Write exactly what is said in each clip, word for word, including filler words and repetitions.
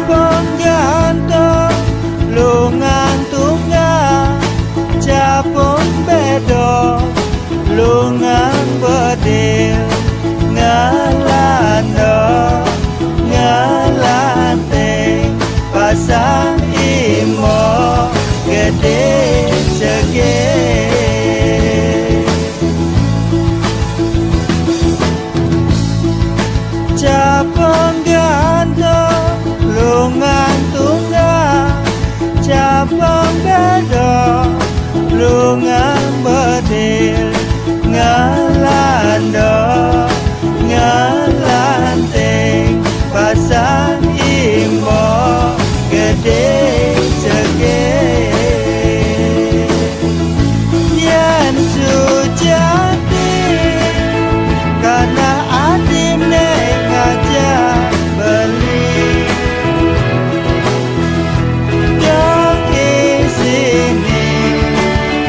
Penggantung lungan tunggal, capung bedo lungan bedil, ngelando ngelanting, pasang imo gede sege. Capung gantung lungan tunggal, capung bedo lungan bedil, ngelando ngelanting, pasang imo gede sege. Yen Sujati kana adine ngajak beli, dong isini,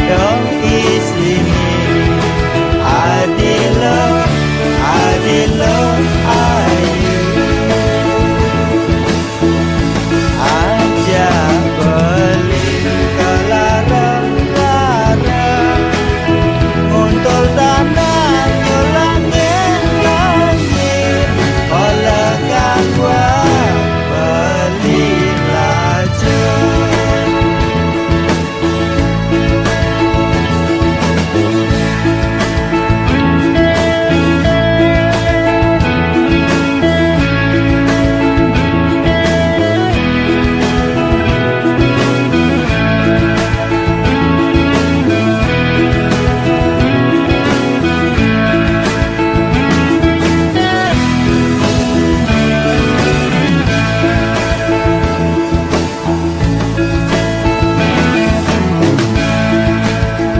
dong isini, adilo, adilo, ayu. Aja beli kelarang-larang, nguntul tanah nyulangi langit, oleh gangguan beli lajeng.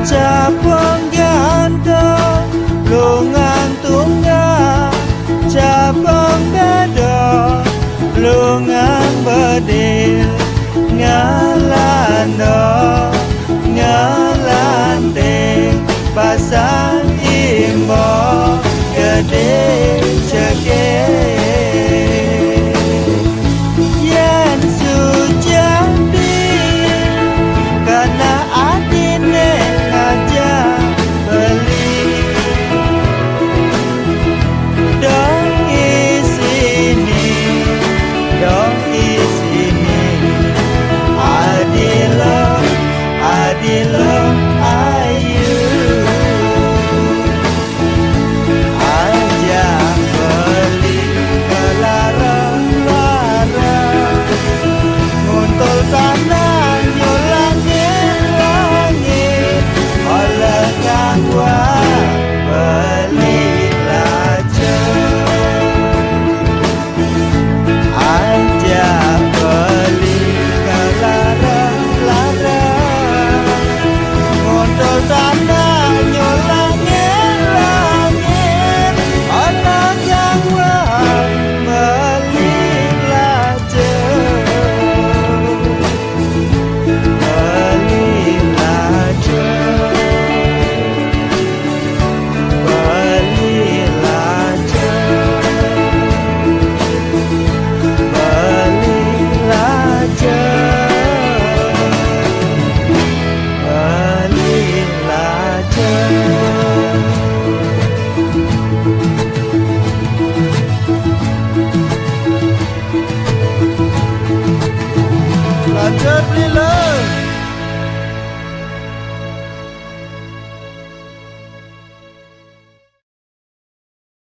Capung gantung lungan tunggal, capung bedo lungan bedil, ngelando ngelanting, pasang imbo gede ceke. Yen Sujati kana adine ngajak beli, dong isini, dong isini, adilo, adilo, ayu. Aja beli kelarang-larang, nguntul tanah nyulangi langit, oleh gangguan beli lajeng. Aja beli kelarang-larang, nguntul tanah nyulangi langit, oleh gangguan beli lajeng, beli lajeng. Beli lajeng, beli lajeng, beli lajeng. Lajeng beli lajeng.